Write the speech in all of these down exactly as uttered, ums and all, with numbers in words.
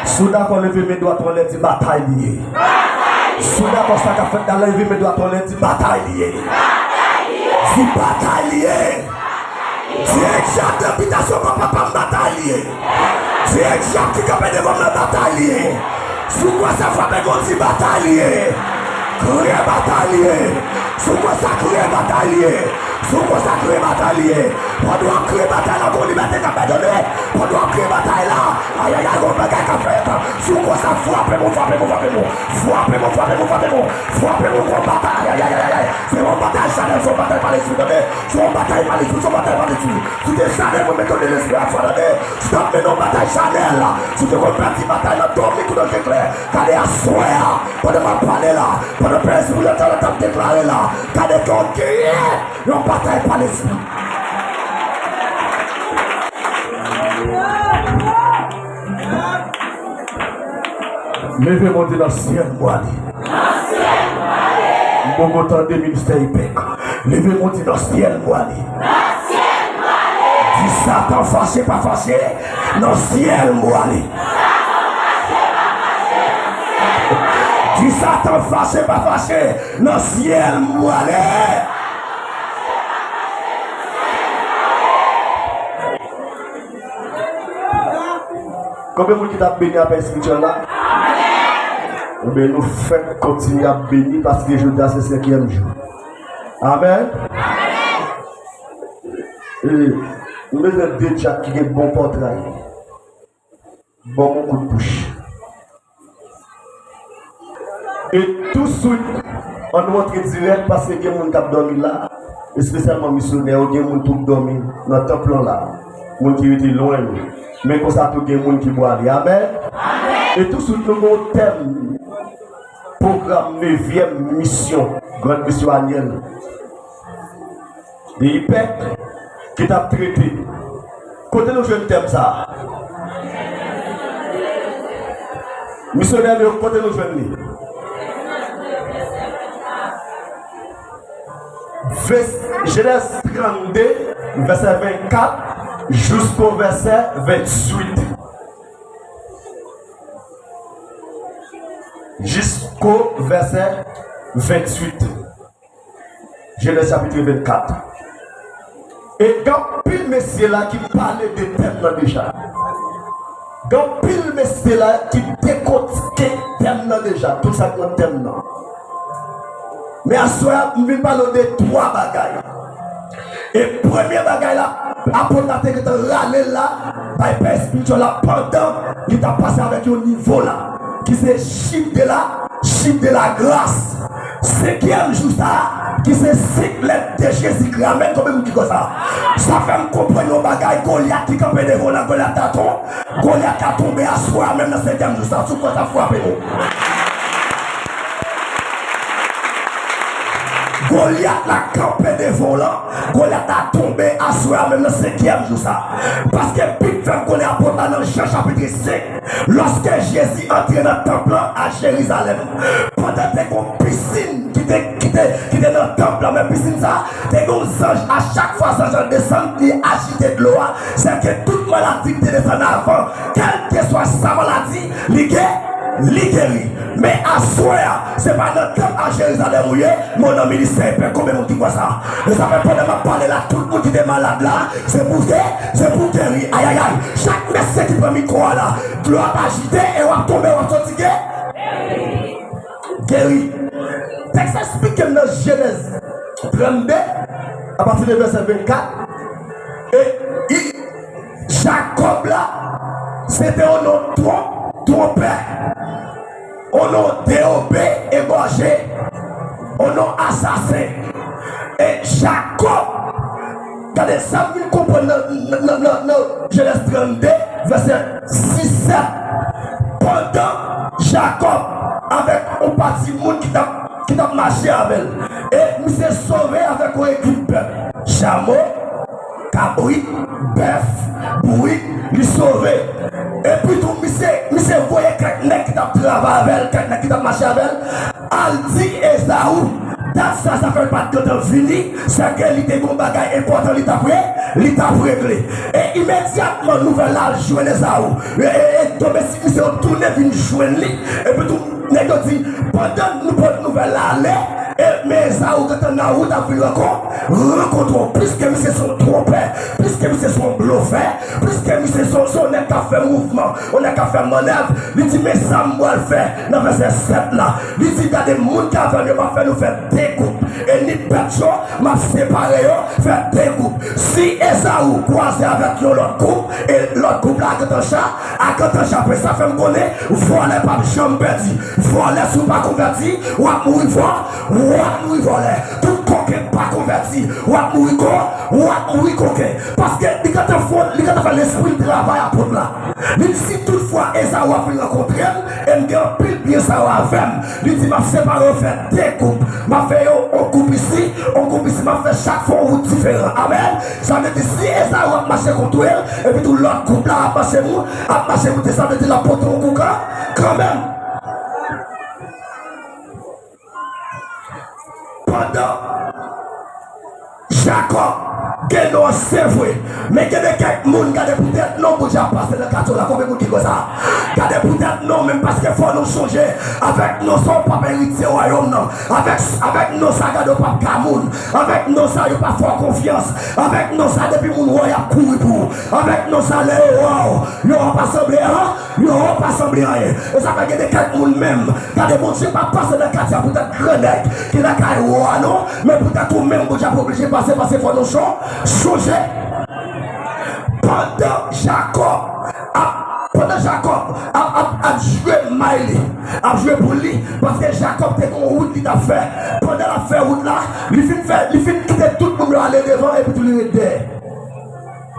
Si w dakò, leve men dwat ou anlè, di batay li ye. Si w dakò, sa k ap fèt la, leve men dwat ou anlè, di batay li ye. Di batay li ye. Di e dyab nan bitasyon papa pa m, batay li ye. Di e dyab ki kanpe devan m nan, batay li ye. Si w kwè sa, frape men w, di batay li ye. Kriye batay li ye. Si w kwè sa, kriye batay li ye. Si w kwè sa, kriye batay li ye. Pandan w ap kriye batay la, gon libète k ap bay done. Pandan w ap kriye batay la, ayayay, gon bagay k ap fèt. Si w kwè sa, frape men w, frape men w, frape men w. Frape men w, frape men w, frape men w. Frape men w, gon batay, ayayay. Se yon batay chanèl, se yon batay pa lespri, tande. Se yon batay pa lespri, se yon batay pa lespri. Si w te chanèl, mwen mete w nan lespri aswè, tande. Si w t ap mennen yon batay chanèl, si w te konn pèdi batay nan dòmi kou nan zeklè, gade aswè a, pandan m ap pale la, pandan Pè Espirityèl la t ap deklare la, gade ke w genyen yon batay pa lespri. Leve men w, di nan syèl m prale. M poko tande ministè epèk. Leve men w, di nan syèl m prale. Di Satan fache pa fache, nan syèl m prale. Di Satan fache pa fache, nan syèl m prale. Konbyen moun ki t ap beni apre espirityèl la? Ebyen, nou fèk kontinye ap beni paske jodi a se senkyèm jou. Amèn. E, nou bezwen de dyak ki gen bon pòtray. Ban m yon kout bouch. E touswit, ann nou antre dirèk, paske gen moun k ap dòmi la, espesyalman misyonè yo, gen moun tou k dòmi nan tanp lan la, moun ki rete lwen yo. Men konsa tou gen moun ki pwale. Amèn. E touswit, nou gen yon tèm pwogram nevyèm misyon, Grand Mission Annuelle de ipèk ki t ap trete. Kote nou jwenn tèm sa a? Misyonè nou yo, kote nou jwenn li? Ves-, Jenèz trannde, vèsè vennkat, jisko vèsè venntuit. Jisko vèsè venntuit. Jenèz chapit vennkat. E gen anpil mesye la ki pale de tèm nan deja. Gen anpil mesye la ki dekotike tèm nan deja, tout sa k nan tèm nan. Men aswè a, m vin pale w de twa bagay. E premye bagay la, apot la te gentan rale l la, bay pè espirityèl la pandan li t ap pase avèk yon nivo la, ki se chif de la, chif de la gras. Senkyèm jou sa a, ki se senk lèt de Jezikri. Amèn. Konbyen moun ki kwè sa? Sa fè m konprann yon bagay, Golyat ki kanpe devan w la, Golyat ta ton-, Golyat ka tonbe aswè a menm nan senkyèm jou sa a. Si w kwè sa, frape w. Golyat la kanpe devan w lan, Golyat la tonbe aswè a menm nan senkyèm jou sa a. Paske Bib fè m konnen apot la nan Jan chapit senk, lòske Jezi antre nan tanp lan a Jerizalèm, pandan te gon pisin ki te, ki te, ki te nan tanp lan, men pisin sa a, te gen yon zanj, a chak fwa zanj lan desann, li ajite dlo a, sèke tout maladi ki te desann avan, kèlkeswa sa maladi, li ge-, li geri. Men aswè a, se pa nan tanp a Jerizalèm ou ye, men w nan ministè epèk. Konbyen moun ki kwè sa? E sa fè pandan m ap pale la, tout moun ki te malad la, se pou ge-, se pou geri. Ayayay, chak mesye ki pran mikwo a la, dlo ap ajite, e w ap tonbe, w ap soti ge-, geri. Tèks la esplike m nan Jenèz trannde, apati de vèsè vennkat, e i, Jakòb la, se te yon non twon-, twonpè, yon non dewobe, egòje, yon non asasen. E Jakòb, gade sa m vin konprann nan, nan, nan, nan, nan Jenèz trannde, vèsè sis, sèt. Pandan Jakòb avèk yon pati moun ki t ap, ki t ap mache avè l, e misye sove avèk yon ekip bèf, chamo, kabrit, bèf, bourik, li sove. Epi tou, misye, misye voye kèk nèg ki t ap travay avè l, kèk nèg ki t ap mache avè l, al di Ezaou, Dat sa, sa fè l pa t gentan vini, sèke li te gen yon bagay enpòtan li t ap re-, li t ap regle. E imedyatman, nouvèl la al jwenn Ezaou. E, e, e domestik misye yo tounen vin jwenn li. Epi tou, nèg yo di, pandan nou pot nouvèl la ale, e, men Ezaou gentan nan wout ap vin rankon-, rankontre w. Piske misye se yon twompè, piske misye se yon blofè, piske misye se, se yon nèg k ap fè mouvman, yon nèg k ap fè mannèv, li di, men sa m pral fè nan vèsè sèt la. Li di, gade, moun k avè m yo, m ap fè nou fè de gwoup. E ni bèt yo, m ap separe yo, fè de gwoup. Si Ezaou kwaze avèk yon lòt gwoup, e lòt gwoup la a Kantancha, a Kantancha, apre sa fè m konnen, vòlè p ap janm pèdi. Vòlè, si w pa konvèti, w ap mouri vò-, w ap mouri vòlè. Tout koken k pa konvèti, w ap mouri ko-, w ap mouri koken. Paske li gentan fè, li gentan fè lespri l travay apot la. Li di, si toutfwa Ezaou ap vin rankontre m, e m gen anpil byen sa yo avè m, li di, m ap separe yo fè de gwoup. M ap fè yo yon gwoup isi, yon gwoup isi, m ap fè chak fwa yon wout diferan. Amèn. Sa vle di, si Ezaou ap mache kontre l, epi tou lòt gwoup la ap mache mou-, ap mache moute, sa vle di l ap pote yon kou kan-, kanmenm. Pandan Jakòb gen non, se vre. Men gen de kèk moun, gade poutèt non Bondye ap pase nan katye w la. Konbyen moun ki kwè sa? Gade poutèt non, men paske fò nou sonje, avèk non sa w p ap eritye wayòm nan. Avèk, avèk non sa, gade w p ap ka moun. Avèk non sa, yo pa fè w konfyans. Avèk non sa, depi moun wè w, y ap kouri pou ou. Avèk non sa, lè yo wè w, yo wè w pa sanble an, yo wè w pa sanble anyen. E sa fè gen de kèk moun menm, gade Bondye p ap pase nan katye a poutèt gran nèg ki lakay wa non, men poutèt ou menm Bondye ap oblije pase, pase fò nou cho-, chonje. Pandan Jakòb ap, pandan Jakòb ap, ap, ap jwe may li, ap jwe boul li, paske Jakòb te gen yon wout li t ap fè. Pandan l ap fè wout la, li fin fè, li fin kite tout moun yo ale devan epi tou li ret dèyè.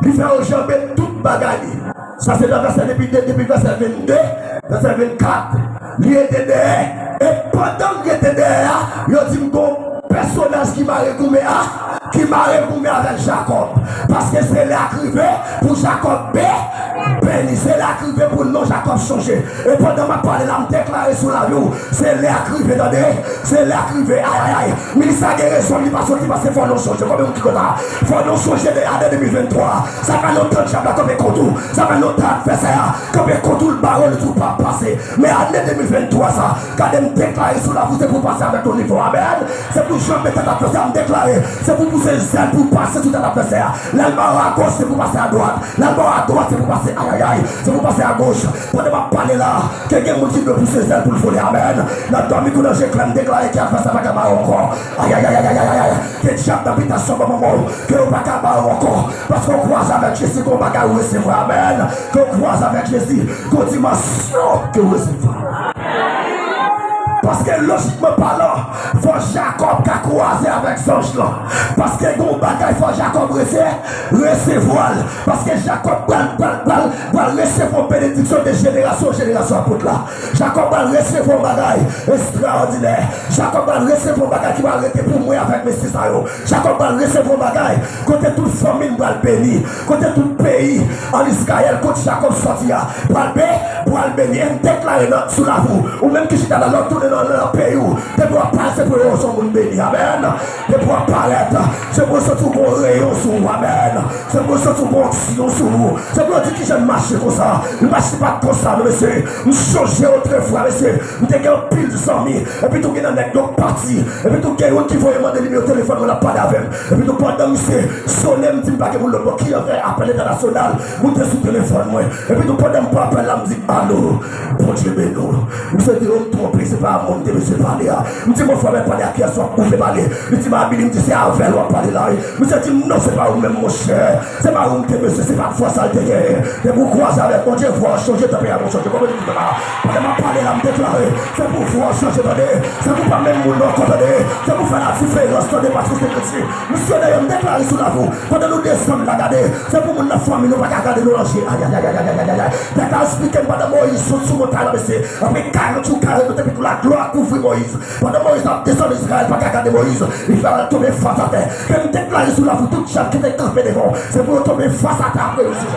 Li fè yo janbe tout bagay li. Sa se nan vèsè depi, depi vèsè vennde, vèsè vennkat. Li rete dèyè. E pandan l rete dèyè a, yo di m gon pèsonaj ki mare goumen a, ki mare goumen avèk Jakòb. Paske se lè a k rive pou Jakòb be-, beni. Se lè a k rive pou non Jakòb chonje. E pandan m ap pale la, m deklare sou lavi w, se lè a k rive, tande. Se lè a k rive, ay, ay, ay. Minis la gen rezon, li pa soti pase fò nou sonje. Konbyen moun ki kontan? Fò nou sonje de ane de mil venntwa. Sa fè lontan dyab la kanpe kont ou. Sa fè lontan advèsè a kanpe kont ou, l bare w, li di w p ap pase. Men ane de mil venntwa sa, gade m deklare sou lavi w, se pou w pase avèk yon nivo. Amèn. Se pou w janbe tèt advèsè a, m deklare. Se pou w pouse zèl pou w pase sou tèt advèsè a. Lè l bare w agoch, se pou w pase adwat. Lè l ba w adwat, se pou pase, ayayay, se pou pase agoch. Pandan m ap pale la, ke gen moun ki dwe pouse zèl pou l vole, amèn. Nan dòmi kou nan je klè, m deklare ke advèsè pa ka ba w ankò. Ayayayayayay, ke dyab nan bitasyon ban manman w, ke yo pa ka ba w ankò. Paske w kwaze avèk Jezi, gon bagay ou resevwa, amèn. Ke w kwaze avèk Jezi, gon dimansyon ke w resevwa. Paske lojikman palan, fò Jakòb ka kwaze avèk zanj lan. Paske gon bagay fò Jakòb rese-, resevwa l. Paske Jakòb pral, pral, pral, pral resevwa yon benediksyon de jenerasyon an jenerasyon apot la. Jakòb pral resevwa yon bagay estraòdinè. Jakòb pral resevwa yon bagay ki pral rete pou mwen avèk mesye sa yo. Jakòb pral resevwa yon bagay kote tout fanmi l pral beni. Kote tout peyi an Izrayèl, kot Jakòb sòti a, pral be-, pral beni. E m deklare nan, sou lavi w, ou menm ki chita la, lè w tounen nan, nan peyi w, depi w ap parèt, se pou w se yon moun beni. Amèn. Depi w ap parèt, se pou w santi w gon reyon sou ou. Amèn. Se pou w santi w gon onksyon sou ou. Se pou yo di kijan l mache konsa. Li mache pa t konsa, non, mesye. M sonje otrefwa, mesye. M te gen anpil zanmi. Epi tou gen nan nèg yo pati. Epi tou gen youn ki voye mande nimewo telefòn mwen, l ap pale avè m. Epi tou pandan misye sonnen, m di m pa gen moun lòt bò ki antre apèl entènasyonal. Moun te sou telefòn mwen. Epi tou pandan m pran apèl la, m di, alo, Bondye beni w. Misye di, o, m twonpe, se pa a mwen m te bezwen pale a. M di, mon frè, men pale a kiyès w ap, ou vle pale? Li di, m a Bili, m di, se avè l w ap pale la, wi. Misye di m, non, se pa ou menm, monchè. Se pa ou m te bezwen, se pa vwa sa l te genyen. Depi w kwaze avèk Bondye, vwa w chanje, tanperaman w chanje. Konbyen moun ki kontan la? Pandan m ap pale la, m deklare, se pou vwa w chanje, tande. Se pou pa menm moun nan ankò, tande. Se pou fè ladiferans, tande, paske w se kretyen. Misyonè yo, m deklare sou lavi w, pandan nou desann la, gade, se pou moun nan fanmi nou pa ka gade nou nan je. Ayayayayayay. Tèt la esplike m pandan Moyiz sot sou montay la, mesye. Apre karant jou, karant nwit, epi tou laglwa kouvri Moyiz. Pandan Moyiz ap desann, Izrayèl pa ka gade Moyiz. Izrayèl tonbe fas atè. Ke m deklare sou lavi w, tout dyab ki te kanpe devan w, se pou yo tonbe fas atè apre yo sou.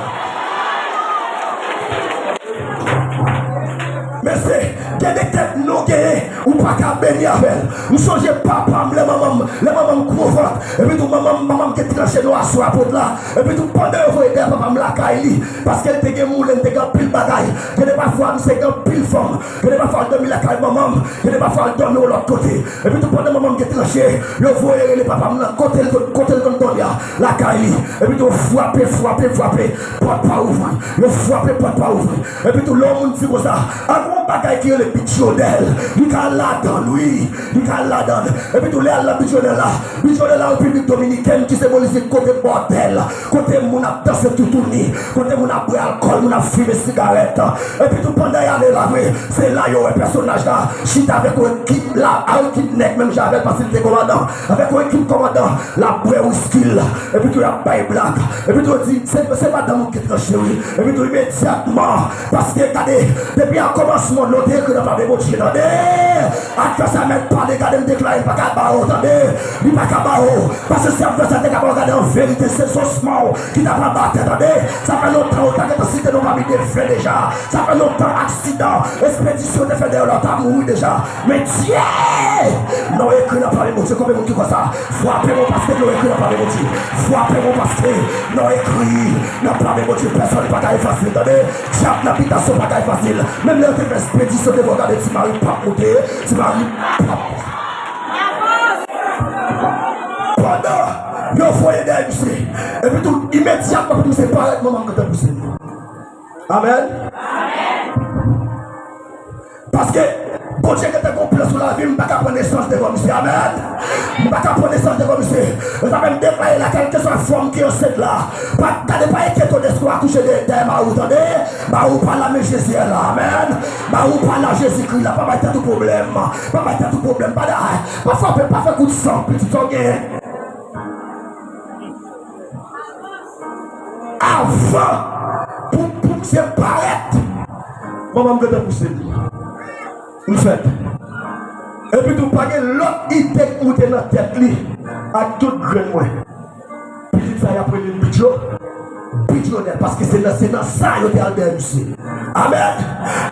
Mesye, gen de tèt nou genyen. Ou pa ka beni avè l. M sonje papa m, lè manman m, lè manman m gwo vant. Epi tou, manman m, manman m te tranche nan aswè a pòt la. Epi tou, pandan yo voye dèyè papa m lakay li, paske l te gen moulen, l te gen anpil bagay. Gen de pafwa, misye gen anpil fanm. Gen de pafwa, l dòmi lakay manman m. Gen de pafwa, l dòmi yon lòt kote. Epi tou, pandan manman m te tranche, yo voye rele papa m nan kote l, kote l konn dòmi a, lakay li. Epi tou, yo frape, frape, frape, pòt pa ouvri. Yo frape, pòt pa ouvri. Epi tou, lè yon moun di konsa, a gen yon bagay ki rele bidyonè. Li ka al ladan l, wi. Li ka al ladan l. Epi tou, lè al nan bidyonè la, bidyonè la, Repiblik Dominikèn, ki senbolize kote bòdèl, kote moun ap danse toutouni, kote moun ap bwè alkòl, moun ap fimen sigarèt. Epi tou, pandan y ale la vre, se la yo wè pèsonaj la chita avèk yon ekip la, a ekip nèg menm jan avè l, paske li te kòmandan. Avèk yon ekip kòmandan, l ap bwè wiski l. Epi tou, y ap bay blag. Epi tou, yo di, se, se madanm ou ki tranche, wi. Epi tou, imedyatman, paske, gade, depi a kòmansman, non te ekri nan pave Bondye, tande. Advèsè a mèt pale, gade, m deklare, li pa ka ba w, tande. Li pa ka ba w. Paske si advèsè a te ka ba w, gade, an verite, se zosman w ki t ap anba tè, tande. Sa fè lontan, ou ta gentan site nou pami defen deja. Sa fè lontan, aksidan, ekspedisyon te fè dèyè w la, w ta mouri deja. Men Dye! Non ekri nan pave Bondye. Konbyen moun ki kwè sa? Frape bon paske non ekri nan pave Bondye. Frape bon paske non ekri nan pave Bondye. Pèsonn pa ka efase l, tande. Dyab nan bitasyon pa ka efase l. Menm lè yo te fè ekspedisyon devan, gade Ti Mari p ap moute. Ti Mari p ap. Pandan yo voye dèyè misye. Epi tou, imedyatman pou misye parèt, manman m gentan pouse l. Amèn. Paske Bondye gentan gen yon plan sou lavi m, m pa ka pran nesans devan misye. Amèn. M pa ka pran nesans devan misye. E sa fè m deklare la, kèlkeswa fanm ki ansent la, pa gade, pa enkyete w dèske w akouche dèyè, dèyè mari w, tande. Mari w pa la, men Jezi la. Amèn. Mari w pa la, Jezikri la. Pa bay tèt ou pwoblèm. Pa bay tèt ou pwoblèm. Pa da, pa frape, pa fè kout san. Pitit sa w genyen. Avan pou, pou misye parèt, manman m gentan pouse l. M fèt. Epi tou, pa gen lòt ide k moute nan tèt li ak tout grenn mwen. Pitit sa y ap rele l bidyo, bidyonè, paske se nan, se nan sa yo te al dèyè misye. Amèn.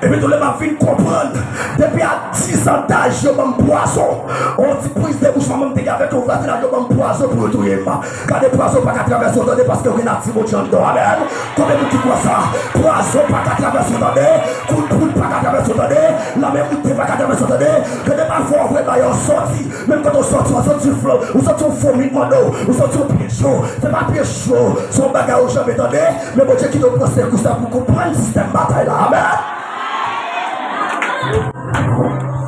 Epi tou, lè m ap vin konprann, depi a diz an daj, yo ban m pwazon. On ti priz de bouch manman m te gen avèk yon vwazinaj, yo ban m pwazon pou yo touye m. Gade, pwazon pa ka travèse w, tande, paske w gen nati Bondye anndan w. Amèn. Konbyen moun ki kwè sa? Pwazon pa ka travèse w, tande. Kout poud pa ka travèse w, tande. Lanmè moute pa ka travèse w, tande. Gade, pafwa w vle bay yon sòti. Menm kote w sòti, w sòti flan, w sòti yon fomi anndan w, w sòti yon pye cho. Se pa pye cho, se yon bagay ou janbe tande. Men Bondye kite w pran sekou sa pou konprann sistèm batay la. Amèn.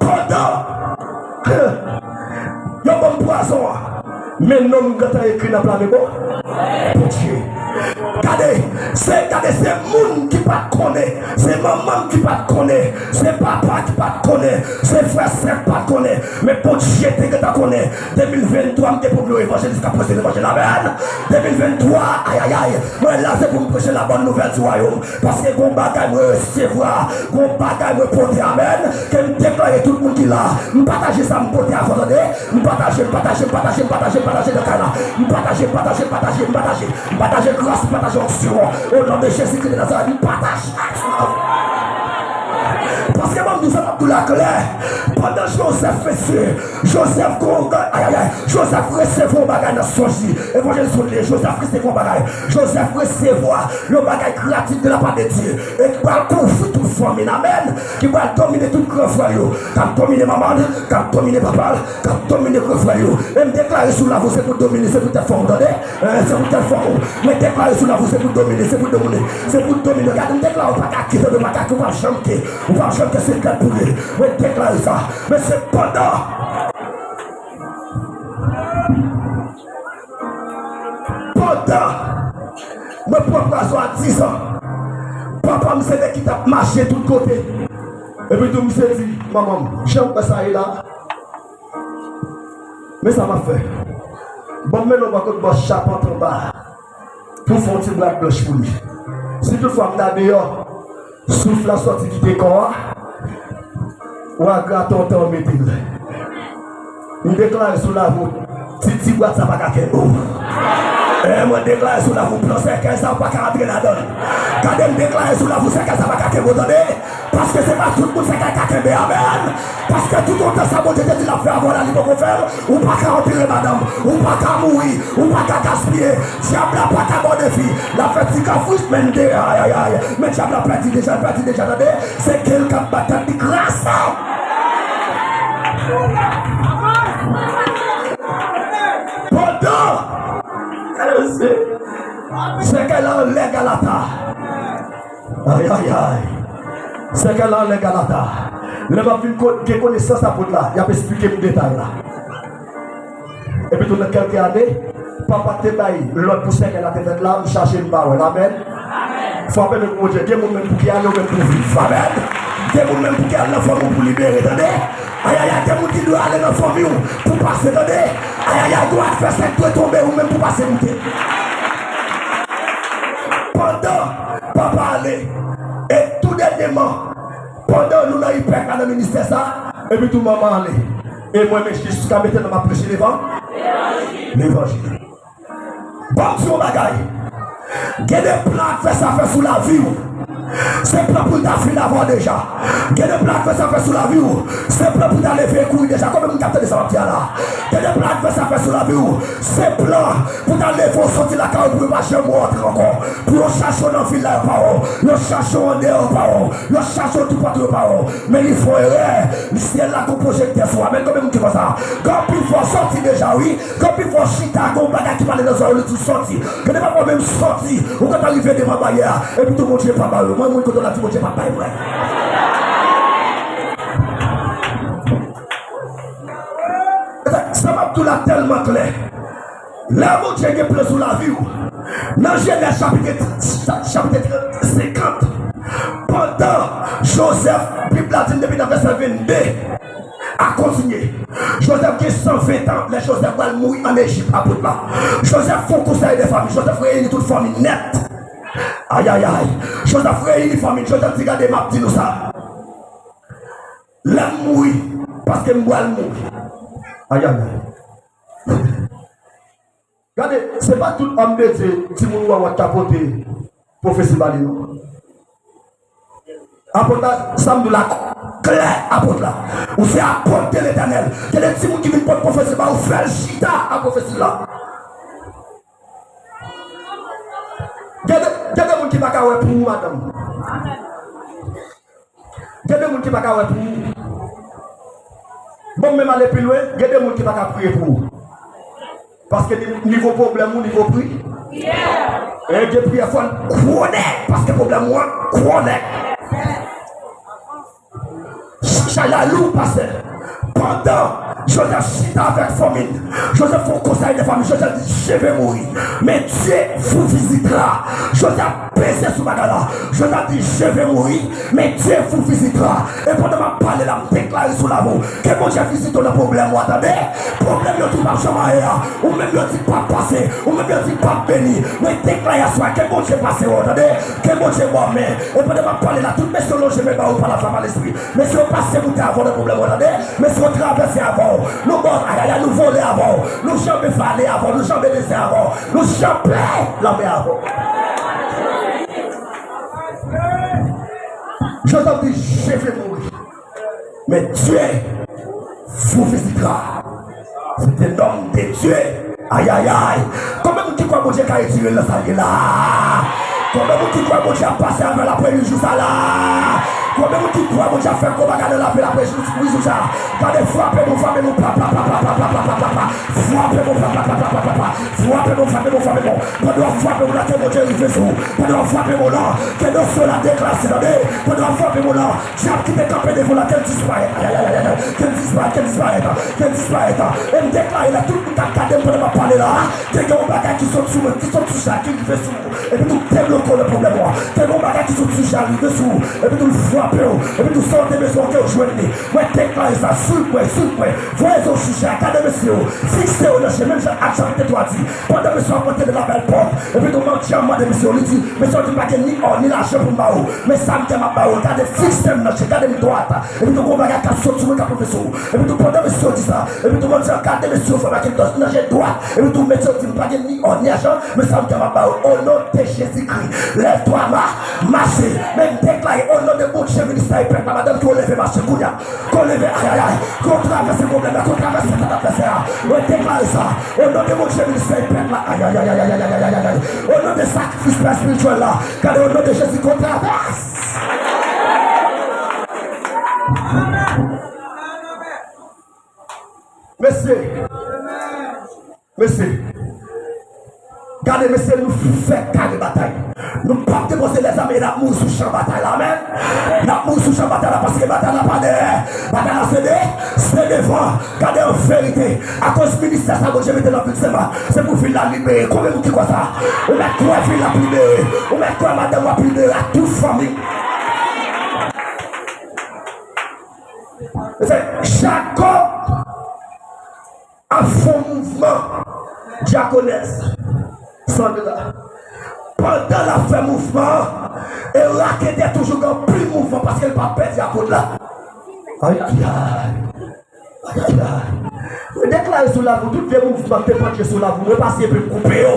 Pandan yo ban m pwazon an, men non m gentan ekri nan plame bon Bondye. Gade, se, gade, se moun ki pa t konnen, se manman m ki pa t konnen, se papa ki pa t konnen, se frè sè k pa t konnen, men Bondye te gentan konnen. De mil venntwa, m te premye evanjelis k ap preche levanjil. Amèn. De mil venntwa, ayayay, mwen la se pou m preche la bòn nouvèl di wayòm. Paske gon bagay mwen resevwa, gon bagay mwen pote, amèn, ke m deklare tout moun ki la. M pataje sa m pote avè w, tande. M pataje, m pataje, m pataje, m pataje, m pataje nan kay la. M pataje, m pataje, m pataje, m pataje. M pataje gras, m pataje onksyon. O non de Jezikri de Nazarèt, m pataje. Paske ban m di w sa, m ap di w la klè. Pandan Jozèf, mesye, Jozèf gon, ayayay, Jozèf resevwa yon bagay nan sonj li. Evanjelis Woodley, Jozèf resevwa yon bagay. Jozèf resevwa yon bagay gratis de la part de Dieu. E ki pral kouvri tout fanmi l, amèn. Ki pral domine tout gran frè l yo. K ap domine manman l, k ap domine papa l, k ap domine gran frè l yo. E m deklare sou lavi w, se pou domine, se pou tèt fanm ou, tande. Eh, se pou tèt fanm ou. Mwen deklare sou lavi w, se pou domine, se pou domine, se pou domine. Gade, m deklare w pa ka kite, ou pa ka, ou p ap janm ke, ou p ap janm ke se tèt pou ye. Mwen deklare sa. Men sepandan, pandan mwen pran pwazon a diz an, papa m se nèg ki t ap mache tout kote. Epi tou, misye di, manman m, jan m wè sa ye la, men sa m ap fè. Ban m mennen w bò kot bò chapant anba a pou w fè yon ti brad blanch pou li. Si toutfwa m ta deyò, souf la sòti kite kò a, w a grate yon tan w mete l. M deklare sou lavi w, ti, ti brad sa pa ka kenbe w. E mwen deklare sou lavi w, plan sèkèy sa w pa ka antre ladan l. Gade m deklare sou lavi w, sèkèy sa pa ka kenbe w, tande. Paske se pa tout moun sèkèy ka kenbe, amèn. Paske toutotan sa Bondye te di l ap fè avè w la, li poko fè l, ou pa ka anpire madanm, ou pa ka mouri, ou pa ka gaspiye. Dyab la pa ka ba w defi. L ap fè ti kafwis, men de, ayayay. Men dyab la pèdi deja, l pèdi deja, tande. Se ke l k ap bat tèt li kras. Pandan sèkèy la anlè Galata. Ayayay. Sèkèy la anlè Galata. Lè m ap vin ko- gen konesans apot la, y ap esplike m detay la. Epi tou nan kèlke ane, papa te bay lòd pou sèkèy la te fèt la, m chache m pa wè l. Amèn. Frape men pou Bondye. Gen moun menm pou ki ale, ou menm pou viv. Amèn. Gen moun menm pou ki al nan fanmi w pou libere, tande. Ayayay, gen moun ki dwe ale nan fanmi w pou pase, tande. Ayayay, gen advèsè ki dwe tonbe, ou menm pou pase moute. Pandan papa ale, e tou dènyèman, pandan nou nan ipèk la, nan ministè sa, epi tou manman ale. E mwen menm jiska mentnan m ap preche levan- levanjil. Ban m di w yon bagay. Gen de plan advèsè a fè sou lavi w. Se plan pou l ta fini avè w deja. Gen de plan advèsè a fè sou lavi w. Se plan pou l ta leve e kouri deja. Konbyen moun k ap tande sa m ap di a la? Gen de plan advèsè a fè sou lavi w. Se plan pou l ta leve w soti lakay ou pou yo pa janm wè w antre ankò. Pou yo chache w nan vil la, yo pa wè w. Yo chache w andeyò, yo pa wè w. Yo chache w toupatou, yo pa wè w. Men li fè w erè. Syèl la gon pwojektè sou ou. Amèn. Konbyen moun ki kwè sa? Gen anpil fwa w sòti deja, wi. Gen anpil fwa w chita, gen yon bagay ki pale nan zòrèy ou, li di w sòti. Gen de fwa w menm sòti, ou gentan rive devan baryè a, epi tou Bondye pa ba w yo. Mwen, moun kote w la di Bondye pa bay vre. Sa m ap di w la tèlman klè. Lè Bondye gen plan sou lavi w, nan Jenèz chapit, chapit senkant, pandan Jozèf, Bib la di n depi nan vèsè vennde, a kontinye. Jozèf gen san ven tan, lè Jozèf pral mouri ann Ejip, apot la. Jozèf fè yon konsèy de fanmi, Jozèf reyini tout fanmi nèt. Ayayay. Jozèf reyini fanmi, Jozèf di, gade, m ap di nou sa. Lè m mouri, paske m pral mouri. Ayayay. Gade, se pa tout òm de Dye, timoun ou wè w ap ka pote pwofesi ba li, non. Apot la, sa m di w la, klè, apot la. Ou se apot de Letènèl. Gen de timoun ki vin pot pwofesi ba ou, fè l chita ak pwofesi la. Gen de, gen de moun ki pa ka wè pou ou, madanm. Gen de moun ki pa ka wè pou ou. Bon, m menm ale pi lwen, gen de moun ki pa ka priye pou ou. Paske ni-, nivo pwoblèm ou, nivo pri. E gen priyè fò l gwo nèg, paske pwoblèm ou an gwo nèg. Chay la lou, pastè. Pandan Jozèf chita avèk fanmi l, Jozèf fè yon konsèy de fanmi, Jozèf di, je vais mourir, mais Dieu vous visitera. Jozèf peze sou bagay la. Jozèf di, je vais mourir, mais Dieu vous visitera. E pandan m ap pale la, m deklare sou lavi w, ke Bondye vizite w nan pwoblèm ou a, tande. Pwoblèm yo di w p ap janm anyen an, ou menm yo di p ap pase, ou menm yo di p ap beni. Mwen deklare aswè a, ke Bondye pase wè w, tande. Ke Bondye ba w men. E pandan m ap pale la, tout mesye yo lonje men ba ou pa lafwa, pa lespri. Mesye yo pase moute avè w nan pwoblèm ou a, tande. Mesye yo travèse avè w. Nou ba w, ayayay, nou vole avè w. Nou janbe vale avè w. Nou janbe dezè avè w. Nou janbe lanmè avè w. Jozèf di, je vais mourir, mais Dieu vous visitera. C'est un homme de Dieu. Ayayay. Konbyen moun ki kwè Bondye ka retire l nan sa l ye la? Konbyen moun ki kwè Bondye ap pase avè l apre uit jou sa la? Konbyen moun ki kwè Bondye ap fè gwo bagay nan lavi l apre uit jou sa? Gade, frape bon, frape bon, pa, pa, pa. Frape bon, pa, pa, pa. Frape bon, frape bon, frape bon. Pandan w ap frape bon la, ke Bondye rive sou ou. Pandan w ap frape bon la, ke dosye w la deklase, tande. Pandan w ap frape bon la, dyab ki te kanpe devan w la, ke l disparèt. Ayayay, ke l disparèt, ke l disparèt, ke l disparèt. E m deklare la, tout moun k ap gade m pandan m ap pale la, ke gen yon bagay ki sot sou mwen, ki sot sou Jal, ki rive sou ou. Epi tou debloke w nan pwoblèm ou a. Ke gen yon bagay ki sot sou Jal, rive sou ou. Epi tou l frape Epi tou, sa w te bezwen, ke w jwenn li. Mwen deklare sa, swiv mwen, swiv mwen. Voye zye w sou je a, gade mesye yo, fikse yo nan je, menm jan ak Jan te twa di. Pandan mesye yo ap rantre nan labèl pòt, epi tou, mandyan an mande mesye yo, li di, mesye yo di, "M pa gen niò, ni lajan pou m ba ou. Men sa m gen, m ap ba ou. Gade, fikse m nan je, gade m dwat." Epi tou, gon bagay k ap sot sou mwen, k ap pwofese w. Epi tou, pandan mesye yo di sa, epi tou, mandyan an gade mesye yo, frè Makentos, nan je dwat. Epi tou, mesye yo di, "M pa gen ni ò, ni lajan, men sa m gen, m ap ba ou. O non de Jezikri, lèv twa, ma-, mache." Men m deklare, o non de Bondye, ministè e pèp la, madanm, ke w leve mache kounye a. Ke w leve, ayayay, ke w travèse pwoblèm la, ke w travèse tèt advèsè a. Mwen deklare sa, o non de Bondye, ministè e pèp la, ayayay. O non de sakrifis pè espirityèl la, gade, o non de Jezi, ke w travèse. Mesye, mesye, gade, mesye, nou fèk kare batay. Nou p ap depoze lèzam e n ap mouri sou chan batay la, amèn. N ap mouri sou chan batay la, paske batay la pa dèyè. Batay la se de, se devan. Gade, an verite, akoz ministè sa Bondye mete nan vil Senmak, se pou vil la libere. Konbyen moun ki kwè sa? Ou mèt kwè vil la ap libere. Ou mèt kwè madanm w ap libere ak tout fanmi. Se Jakòb ap fè yon mouvman, dyakonès Sandra. Pandan l ap fè mouvman an, e raketè toujou gen anpil mouvman paske l pa pèdi apot la. Ayayay. Ayayay. Mwen deklare sou lavi w, tout vye mouvman ki te pandye sou lavi w, mwen pase epi m koupe yo.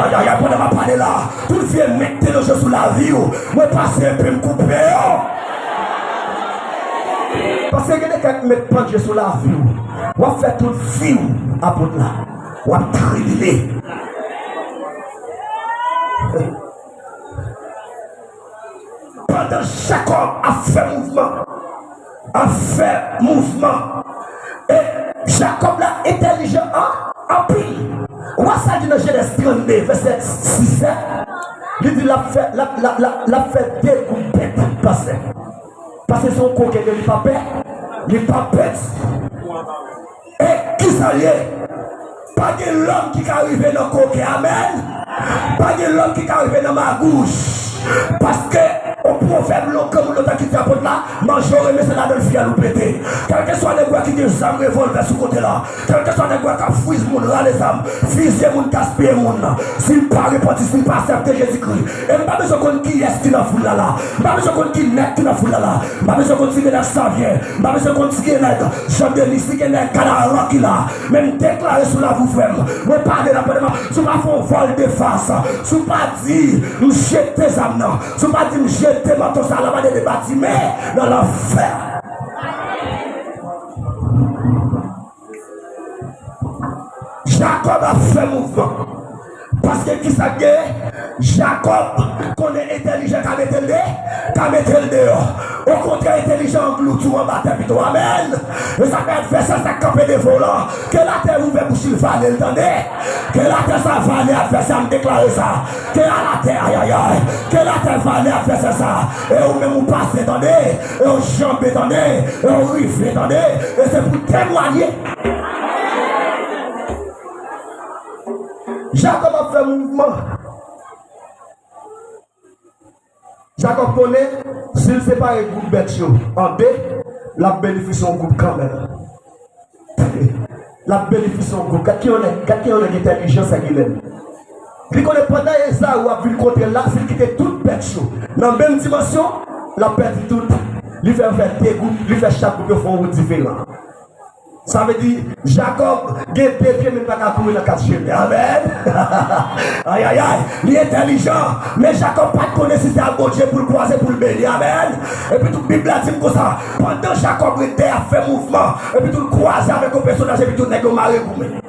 Ayayay, pandan m ap pale la, tout vye men ki te lonje sou lavi w, mwen pase epi m koupe yo. Paske gen de kèk men k pandye sou lavi w. W ap fè tout vi w apot la. W ap tribile. Pandan Jakòb ap fè mouvman, ap fè mouvman, e Jakòb la entèlijan an, anpil. Ou wè sa l di nan Jenèz trannde, vèsè sis, sèt? Li di l ap fè, l ap, l ap, l ap, l ap fè de gwoup bèt pase. Paske se yon kokenn, li pa pè, li pa pèdi. E kisa l ye? Pa gen lòm ki ka rive nan koken, amèn. Pa gen lòm ki ka rive nan magouch. Paske yon pwovèb longran moun lontan ki di apot la, manje w renmen se ladan l fyèl ou pete. Kèlkeswa nèg ou wè ki gen zam revòlvè sou kote la, kèlkeswa nèg ou wè k ap friz moun, rale zam, fizye moun, gaspiye moun, si l pa repanti, si l pa aksepte Jezikri, e m pa bezwen konn kiyès ki nan foul la la. M pa bezwen konn ki nèg ki nan foul la la. M pa bezwen konn si gen nèg Savyen. M pa bezwen konn si gen nèg Jan Denis, si gen nèg Kanaran ki la. Men m deklare sou lavi w, frè m. Mwen pale la pandan m ap, si w pa fè yon vòl de fas, si w pa di m jete zam nan, si w pa di m jete manto sa a, l ap ale de batimen nan lanfè. Jakòb ap fè mouvman. Paske kisa k genyen? Jakòb konnen entèlijan ka mete l de, ka mete l deyò. Okontrè, entèlijan anglouti w anba tè pito. Amèn. E sa fè advèsè sa k kanpe devan w lan, ke latè ouvè bouch li vale l, tande. Ke latè sa vale advèsè a, m deklare sa. Ke a latè, ayayay. Ke latè vale advèsè sa. E ou menm ou pase, tande. E w janbe, tande. E w rive, tande. E se pou temwanye. Jakòb ap fè mouvman. Jakòb konnen, si l separe gwoup bèt yo an de, l ap benefisye yon gwoup kanmenm. L ap benefisye yon gwoup. Gad ki yon nèg, gad ki yon nèg entèlijan, sè Gilèm. Li konnen pandan Ezaou ap vin kote l la, si l kite tout bèt yo nan menm dimansyon, l ap pèdi tout. Li fè yo fè de gwoup, li fè chak gwoup yo fè yon wout diferan. Sa vle di, Jakòb gen de pye, men li pa ka kouri nan kat chemen. Amèn. Ayayay. Li entèlijan, men Jakòb pa t konnen si se ak Bondye pou l kwaze, pou l beni. Amèn. Epi tou, Bib la di m konsa, pandan Jakòb ret dèyè ap fè mouvman, epi tou l kwaze avèk yon pèsonaj, epi tou nèg yo mare goumen.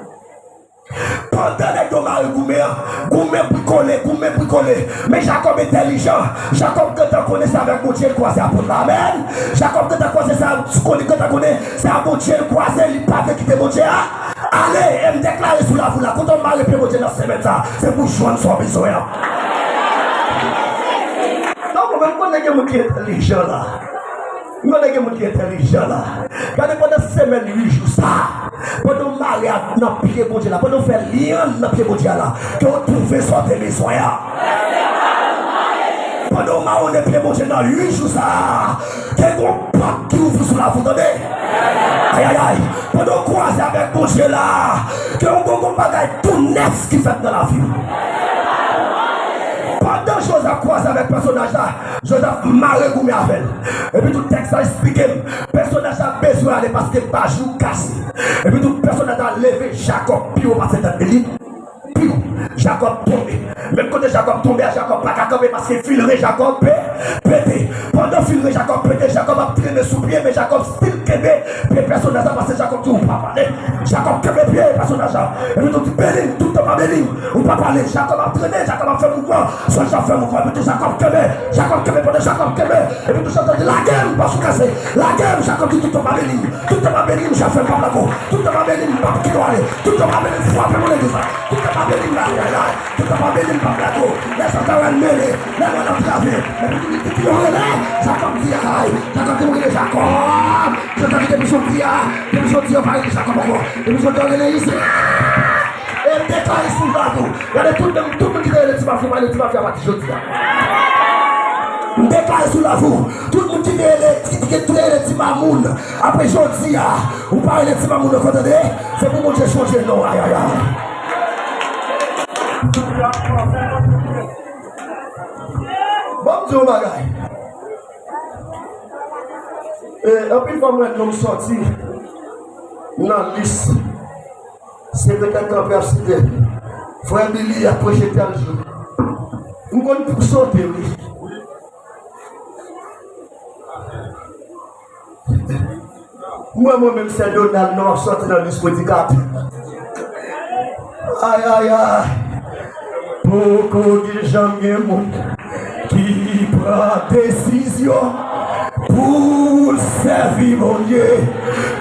Pandan nèg yo mare goumen an, goumen brikole, goumen brikole. Men Jakòb entèlijan. Jakòb gentan konnen se avèk Bondye l kwaze apot la. Amèn. Jakòb gentan kwaze sa, konnen, gentan konnen se a Bondye l kwaze, li pa vle kite Bondye a ale. E m deklare sou lavi w la, kote w mare pye Bondye nan semèn sa, se pou w jwenn sa w bezwen an. Non, mwen, m konnen gen moun ki entèlijan la. M konnen gen moun ki entèlijan la. Gade pandan semèn uit jou sa a, pandan w mare a nan pye Bondye la, pandan w fè lyann nan pye Bondye a la, ke w twouve sa w te bezwen an. Pandan w mawonn pye Bondye nan uit jou sa a, gen yon pòt ki ouvri sou lavi w, tande? Ayayay! Pandan w kwaze avèk Bondye la, gen yon, gen yon bagay tou nèf ki fèt nan lavi w. Pandan Jozèf kwaze avèk pèsonaj la, Jozèf mare goumen avè l. Epi tou tèks la eksplike m, pèsonaj la bezwen ale paske bajou kase. Epi tou pèsonaj la leve Jakòb pi wo pase tèt li. Piw! Jakòb tonbe. Menm kote Jakòb tonbe a, Jakòb pa ka kanpe paske fil ren Jakòb pe-, pete. Pandan fil ren Jakòb pete, Jakòb ap trennen sou pye, men Jakòb still kenbe pye pèsonaj la paske Jakòb di, "Ou p ap ale." Jakòb kenbe pye pèsonaj la. Epi tou di, "Beni m, tout tan pa beni m. Ou p ap ale." Jakòb ap trennen, Jakòb ap fè mouvman. Sòlja ap fè mouvman, epi tou Jakòb kenbe. Jakòb kenbe, pandan Jakòb kenbe, epi tou Jakòb di, "Lage m, bajou kase. Lage m." Jakòb di, "Tout tan pa beni m. Tout tan pa beni m, chèf, m p ap lage w. Tout tan pa beni m, m p ap kite w ale. Tout tan pa beni m, frape pou legliz la. Tout tan pa beni m, ayayay. Tout tan pa beni m, m p ap lage w." Lè sa ta wè l mele, lè mwen antrave. Epi tou li di, "Yo rele." Jakòb di, ay, Jakòb di, "Mwen rele Jakòb." Jakòb di, "Depi jodi a, depi jodi a, yo pa rele Jakòb ankò. Depi jodi a, yo rele Izrayèl." E m deklare sou lavi w. Gade tout moun, tout moun ki te rele Ti Mafya, pa rele Ti Mafya apati jodi a. M deklare sou lavi w. Tout moun ki te rele, ki, ki te rele Ti Mamoun, apre jodi a, ou pa rele Ti Mamoun ankò, tande? Se pou Bondye chanje non w, ayayay. Ban m di w yon bagay. E, anpil fwa m wè nonm sòti nan lis. Se petèt kanpe ap site, "Frè Billy ap preche tèl jou." M konn sote, wi. Mwen, mwen menm, Sè Donald, non, ap sòti nan lis predikatè. Ay, ay, ay. Poko gen janm gen moun ki pran desizyon pou l sèvi Bondye,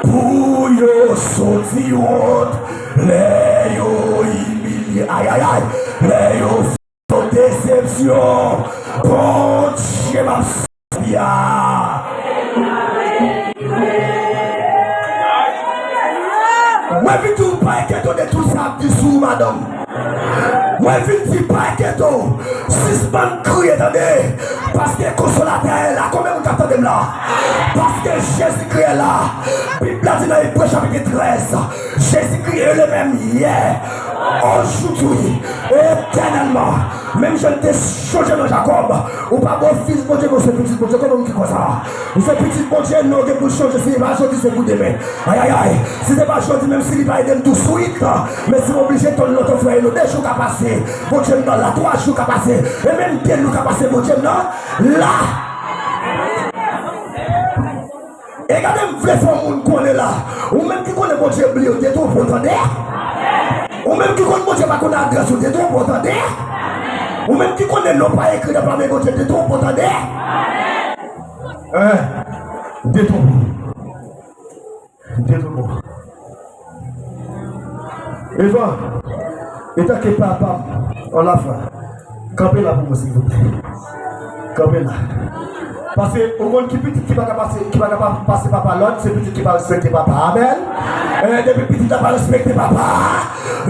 pou yo soti wont lè yo imilye. Ay, ay, ay. Lè yo fè yo desepsyon, Bondye m ap sèvi a. Mwen vin di w pa enkyete w de tout sa ap di sou ou, madanm. Mwen vin di pa enkyete w, sispann kriye, tande, paske Konsolatè a la. Konbyen moun k ap tande m la? Paske Jezikri la. Bib la di nan Ebre chapit trèz, Jezikri e le menm yè, ojodwi, etènèlman. Menm jan l te chonje non Jakòb, ou pa bofis Bondye, men w se pitit Bondye. Konbyen moun ki kwè sa? Ou se pitit Bondye, non, gen pou l chonje, se pa jodi, se pou demen. Ayayay, si se pa jodi, menm si li pa ede m touswit, men si m oblije tann lontan, frè, e non, de jou ka pase, Bondye m nan la, twa jou ka pase, e menm de jou ka pase, Bondye m nan la. E gade, m vle fè yon moun konnen la, ou menm ki konnen Bondye bliye w, detwonpe w, tande? Ou menm ki konn Bondye pa konn adrès ou, detwonpe w, tande? Ou menm ki konnen non pa ekri nan palmen Bondye, detwonpe w, tande? Hein? Detwonpe w. Detwonpe w. Evan, etanke papa m an lafwa, kanpe la pou mwen, silvouplè. Kanpe la. Paske ou konn ki pitit ki pa ka pase, ki pa ka pa-, pase papa lòd, se pitit ki pa respekte papa. Amèn. Eh, depi pitit la pa respekte papa,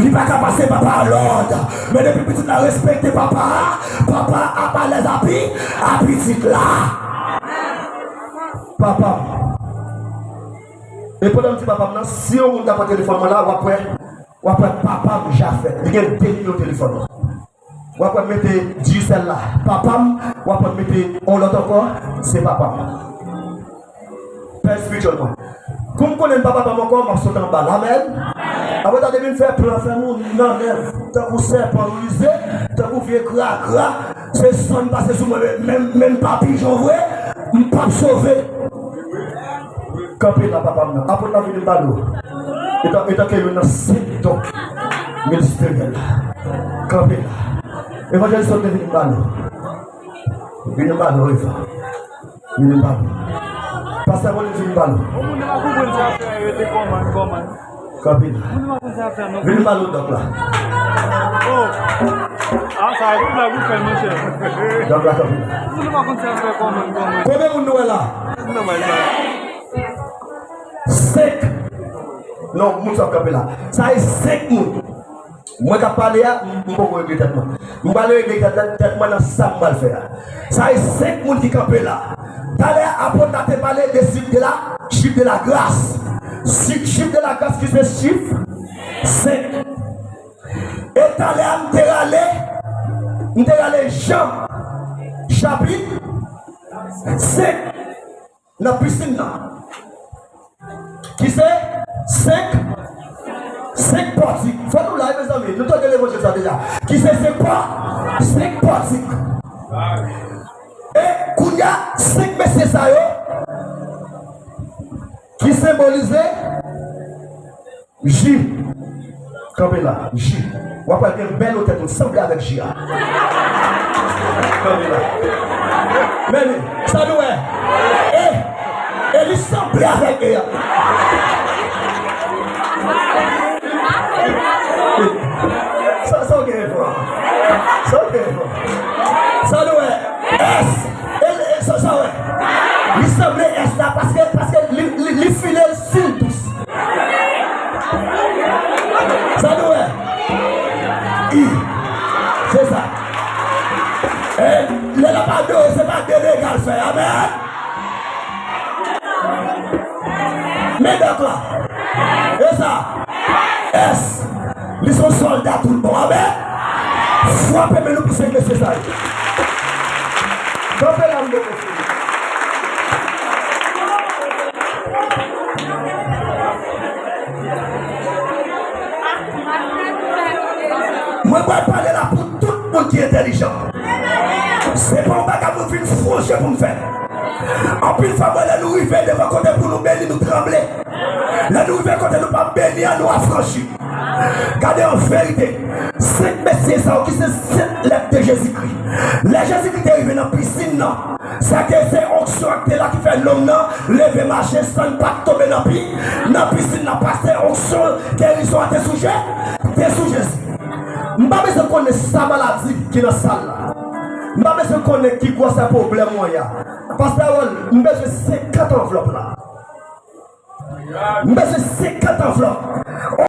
li pa ka pase papa lòd. Men depi pitit la respekte papa, papa ap alèz a pi-, a pitit la. Papa m. E pandan m di papa m nan, si yon moun ta pran telefòn mwen la, w ap wè, w ap wè papa m Jafèt. Li gen de nimewo telefòn mwen. W ap wè m mete Digicel la, papa m, w ap wè m mete yon lòt ankò, se papa m. Pè espirityèl mwen. Kou m konnen m pa papa m ankò, m ap sot anba l. Amèn. Apre sa, depi m fè plan, fè moun nan nèf, tankou sèpan rize, tankou vye kragra, se san m pase sou mwen, men, men, men m pa pijon vre, m p ap sove. Kanpe la, papa m nan. Apot la, vini m pale w. Etan, etanke youn nan senk don ministeryèl la. Kanpe la. Evanjelis Sot, vini m pale w. Vini m pale w, Eva. Vini m pale w. Pastè Monis, vini m pale w. Bon, moun nan pa konprann sa fè, rete kòman, kòman. Kanpe la. Moun nan pa konn sa fè, non. Vini m pale w, dòk la. Oh. Ah, sa e pou blag ou fè, monchè. Dòk la, kanpe la. Moun nan pa konn sa fè, kòman, kòman. Konbyen moun nou wè la? Moun nan bay sa. Senk. Non, moun sa ap kanpe la. Sa e senk moun. Mwen k ap pale a, m m poko regle tèt mwen. M pral regle tèt, tèt, tèt mwen nan sa m pral fè a. Sa e senk moun ki kanpe la. Talè, apot la te pale de chif de la, chif de la gras. Si, chif de la gras ki se chif senk. E talè a, m te rale, m te rale Jan, chapit senk. Nan pisin nan. Ki se senk, senk pòtik. Fò nou la, wi, mezanmi. Nou tande levanjil sa deja. Ki se senk pò, senk pòtik. E kounye a, senk mesye sa yo, ki senbolize Ji. Kanpe la. Ji. W ap wè gen bèl otè tout sanble avèk ji a. Kanpe la. Men li, sa nou wè? E, e li sanble avèk e a. Sa, sa w gen fò. Sa w gen fò. Sa nou wè? S. E, e, sa, sa w wè? Li sanble S la paske, paske li, li, li file l sil dous. Sa nou wè? I. Se sa. E, lè l ap adore, se pa de dega l fè. Amèn. Men dòk la. E sa. S. Li se yon sòlda tout bon. Amèn. Frape men nou pou senk mesye sa yo. Kanpe la, m poko fini. Mwen pral pale la pou tout moun ki entèlijan. Se pa yon bagay mwen vin fwonje pou m fè. Anpil fwa, mwen, lè nou rive devan kote pou nou beni, nou tranble. Lè nou rive kote nou p ap beni an, nou afranchi. Gade an verite, senk mesye sa yo ki se senk lèt de Jezikri. Lè Jezikri te rive nan pisin nan, sa te se onksyon ak te la ki fè nonm nan leve mache san l pa t tonbe nan pi, nan pisin nan, paske onksyon gerizon an te sou Je, te sou Jezi. M pa bezwen konnen sa maladi ki nan sal la. M pa bezwen konnen ki gwosè pwoblèm ou an ye a. Pastè Harold, m bezwen senkant anvlòp la. M bezwen senkant anvlòp.